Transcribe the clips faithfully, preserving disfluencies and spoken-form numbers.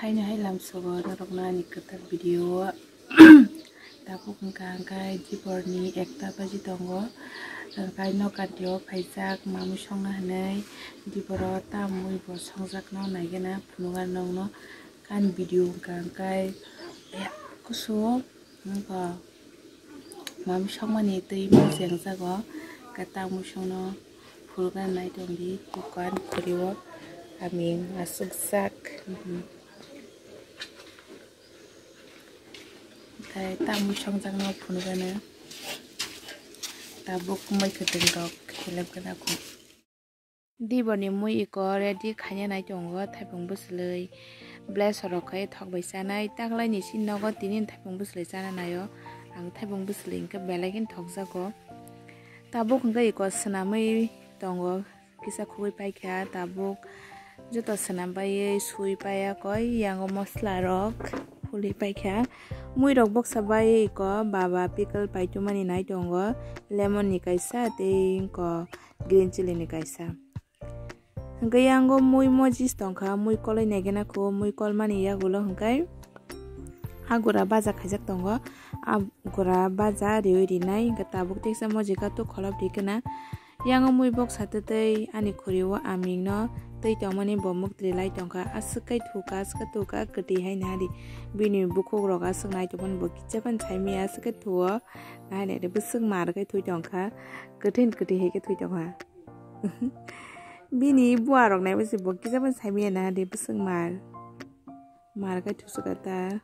Aini hai lamsogo norokno ani kwthar video o. Tabuk wngkha hwnkhe diporni ekta baji tongo. Hwnkhe nokantio phaijak mamwi songna hinwi diporo tamwi bo songjakno naigena phunukha nokno. Ani video wngkha hwnkhe kusu wngkha. Mamwi songmani twi mui chengjago, khe tamwi songno phulukna nai tongdi, dukan khuri-o aming aswkjak. Tei tamwi songjakno phunukgano tabuk mui kwtwng rok helep gana kho. Diborni mui iko ready khaina nai tongo, thaipung bwswlwi blessor rok khai thok bai chanai, taklaini si nogo tini thaipung bwswlwi chana naio, ang thaipung bwswlwi hwnkhe belai kheno thokjago. Tabuk hwnkhe iko swnamwi tongo, kisa khugui paikha, tabuk joto swnam baiwi sui paiya koi, yango mosla rok phulwi paikha, mui rok boksa bai iko baba pickle paitumani nai tongo, lemon ni kaisa tei iko green chilli ni kaisa. Hwnkhe yango mui mojis tongkha, mui koloi naigena kho, mui kolmani yagulo hwnkhe agura baja khaijak tongo, agura baja riwi rinai hwnkhe tabuk teksa mojika tuk kholop rikena. Yango mui boksa twtwi ani khuri-o amingno twi tongmani bo muktri lai tongkha, aswk khe thuka, aswk khe thuka, kwtwi hai nahadi. Bini bukhukrok aswk nai tongmani bo kicha phano saimaya, aswk khe thuo, nahadi bwswk mar khe thwi tongkha, kwthwi kwthwi hai khe thwi tongkha. Bini bua rok nai bwswi bo kisa phano saimaya na de bwswk mar. Mar khe thusuk ta.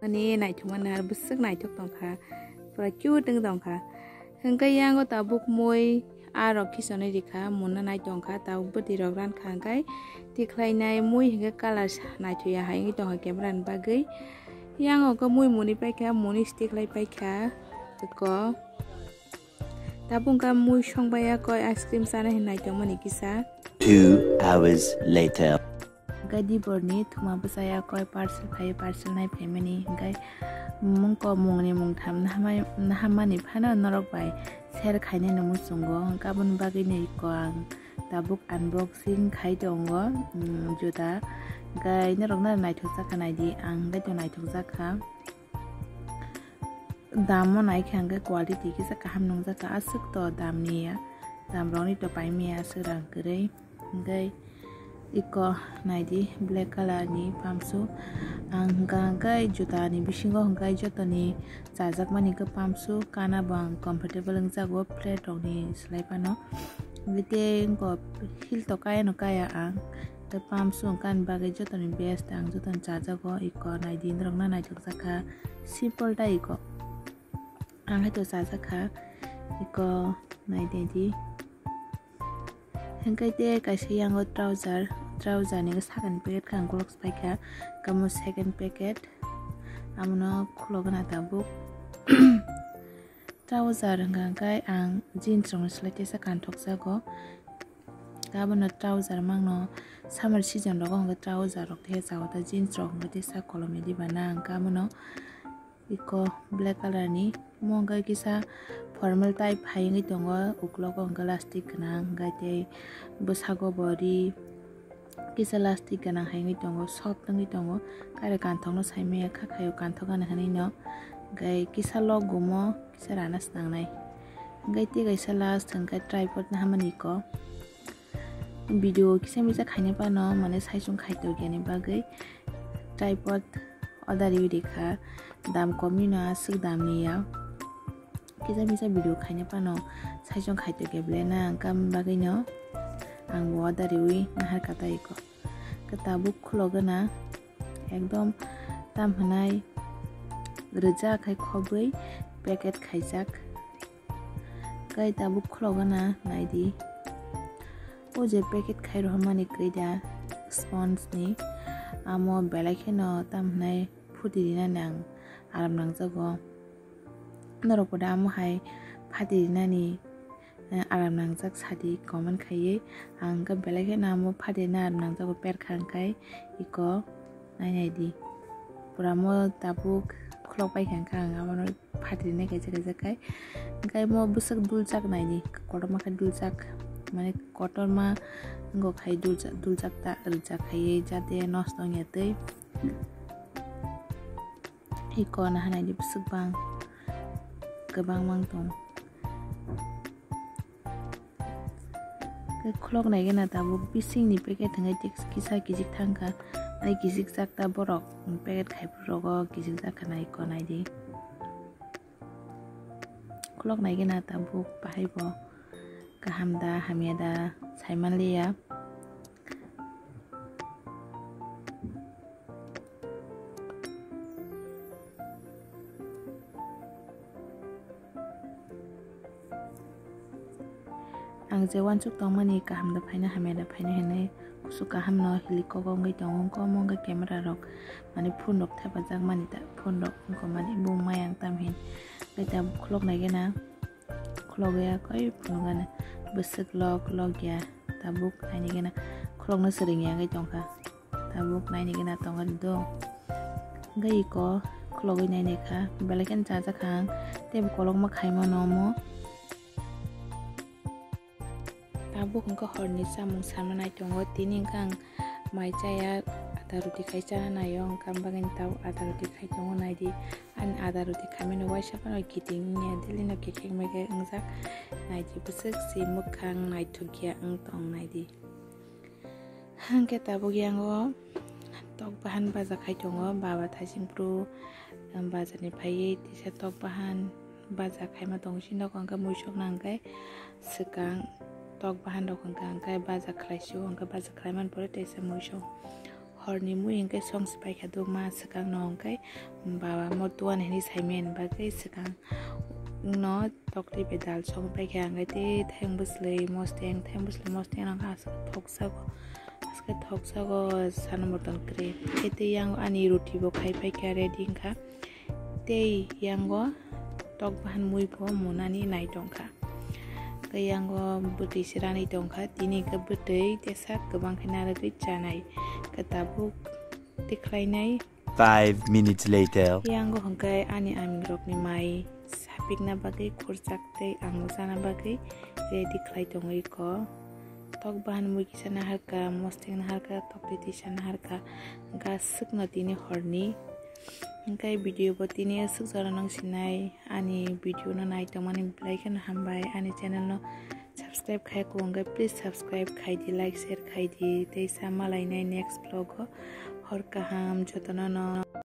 Ani naithok ma nar bwswk naithok tongkha. Pura cute wng tongkha. Hwnkhe yango tabuk mui a rok khisonwi rikha, munna nai tongkha, tabuk bwtwi rok rankha hwnkhe tikhlainai mui hwnkhe colour naithoya hai wngwi tongkha camera ni bagwi. Yango khe mui muni paikha, muni stikhlai paikha. Eko. Tabuk wngkha mui songbai ya koi ice cream chana hinwi naitongmani kisa. Two hours later. Hwnkhe diborni thuma bwchaya koi parcel phai, parcel nai phaimani. Hwnkhe mungko mungni mungtham nahamai-, nahammani phano norok bai share khainani muchungo. Hwnkhe aboni bagwino iko ang tabuk unboxing khai tongo, mm, juta. Hwnkhe norokno naithokjakha naidi, ang hwnkhe to naithokjakha. Damo naikha hwnkhe quality kisa kaham nungjakha, aswk to damni ya, damrokni to paimaya aswk rang kwrwi. Hwnkhe iko naidi black colour ni pamsu, ang hwnkha hwnkhe juta ni bisingo hwnkhe jotoni chajakmani khe pamsu, kana bo ang comfortable wngjago flat rokni swlai phano. Hwnkhe tei iko heel to kaya no kaya ang. Tei pamsu wngkha ani bagwi jotoni best, ang jotoni chajago, iko naidi norokno naithokjakha, simple ta iko. Ang hai to chajakha, iko naidi naidi. Hwnkhe tei kaisa yango trouser, trouser ni sakani packet khe ang khuluk paikha, kamo second packet, amono khulukna tabuk. Trouser hwnkha hwnkhe ang jeans rokni slai teisa kanthokjago. Abono trouser mangno summer season rogo hwnkhe trouser rok teisa chao ta, jeans rok hwnkhe teisa kolomya diba na hwnkhe abono iko black colour ni. Omo hwnkhe kisa formal type hai wngwi tongo, uklogo hwnkhe lastic gwnang hwnkhe tei bwsago bo ri. Kisa lastic gwnang hai wngwi tongo, soft wngwi tongo, kare kanthokno saimaya kha khaio kanthok gana hinwi no, hwnkhe kisa lok gumo kisa rana swnangnai. Hwnkhe tei kaisa last hwnkhe tripod nahamani iko video kisa misa khaina phano mane saichung khai tongya ni bagwi tripod order rikha, dam komni no aswk damni ya. Kisa misa video khaina phano saichung khai tongya belai na, hwnkhe aboni bagwi no ang bo order riwi nahar kha ta iko. Khe tabuk khulogana ekdom tam hinai rwjak khai khobwi packet khaijak. Khe tabuk khulogana naidi. O je packet khai rohormani kwrwi da sponge ni, amo belai kheno tam hinai phuti rinani ang aram nangjago. Norok bo da amo hai phati rinani, eh, aram nangjak sadi comment khaiwi. Ang hwnkhe belai kheno amo phati rina aram nangjago, perkha hwnkhe iko nai naidi. Pura mo tabuk khulok paikha hwnkhe ang abono phati rinai kaisa kaisa khai. Hwnkhe mo bwswk duljak naidi, kotorma khe duljak. mane kotorma wngkha khai dulja-, duljak ta rijak khai jate nosto wngya twi. Iko nahanai di bwswk bang kwbang mang tong. Khe khulok nai gana tabuk bisingni packet hwnkhe kisa kijik thangkha, ani kijik jak ta borok packet khai rogo kijik jak kha nai ko nai di. Khulok nai gana tabuk bahai bo kaham da hamya da saiman liya. Ang je uansuk tongmani kaham da phaino hamya da phaino hinwi kusu kaham no hili kok wngwi tongo, wngkha omo wngkha camera rok mane phone rok thepajak mani ta phone rok wngkha mani bung mayang tam hin tei ta khulok nai gana. Khulogwi ya koi phunukgani bwswk lok lok ya tabuk nainigena khulogno swrwngya wngwi tongkha tabuk nainigena tongkha do. Hwnkhe iko khulogwi nainaikha belai kheno chajakha ang tei bo kolokma khaimano omo. Tabuk hwnkhe horni chamung sananai tongo tini hwnkhe ang mai chaya ada roti khai chana naio hwnkhe ang bagwi tabuk ada roti khai tongo naidi. Ani ada roti khaimani waisa phano kiting wngya, daily no kikhek mekhe wngjak. Naidi bwswk se mwkhang naithokya wng tong naidi. Hwnkhe tabuk yango tok bahan baja khai tongo, baba thaising phuru bazarni phaiwi teisa tok bahan baja khaima tongo, sini nogo hwnkhe muisok nang khe swkang tok bahan rok hwnkha hwnkhe baja khlai sio, hwnkhe baja khlai mani pore teisa muisok. Horni mui hwnkhe song se paikha do ma swkang no hwnkhe baba mo tuan hinwi saimani bagwi swkang no tokti bai dal song paikha hwnkhe tei thayung bwswlwi mosteng thayung bwswlwi mosteng no aswk thoksago aswk thoksago sana motom kwrwi tei yang ani roti bo khai paikha ready wngkha. Tei yango tok bahan mui bo munani nai tongkha. Tei yango bwtwi se ranwi tongkha, tini khe bwtwi tesak kwbang khe narwgwi chanai. Khe tabuk tikhlainai. Five minutes later. Yango hwnkhe ani aming rokni mai sapikna bagwi khurchak tei ang chana bagwi ready khlai tongwi ko. Tok bahan mui kisa naharkha, mosteng naharkha, tokti tisa naharkha, hwnkhe aswkno tini horni. Hwnkhe video bo tini aswk jora nang sinai ani video no nai tongmani belai kheno hambai, ani channel no subscribe khai kwrwngkhe please subscribe khai di, like share khai di, tei sa malainai next vlog o hor kaham jotono no.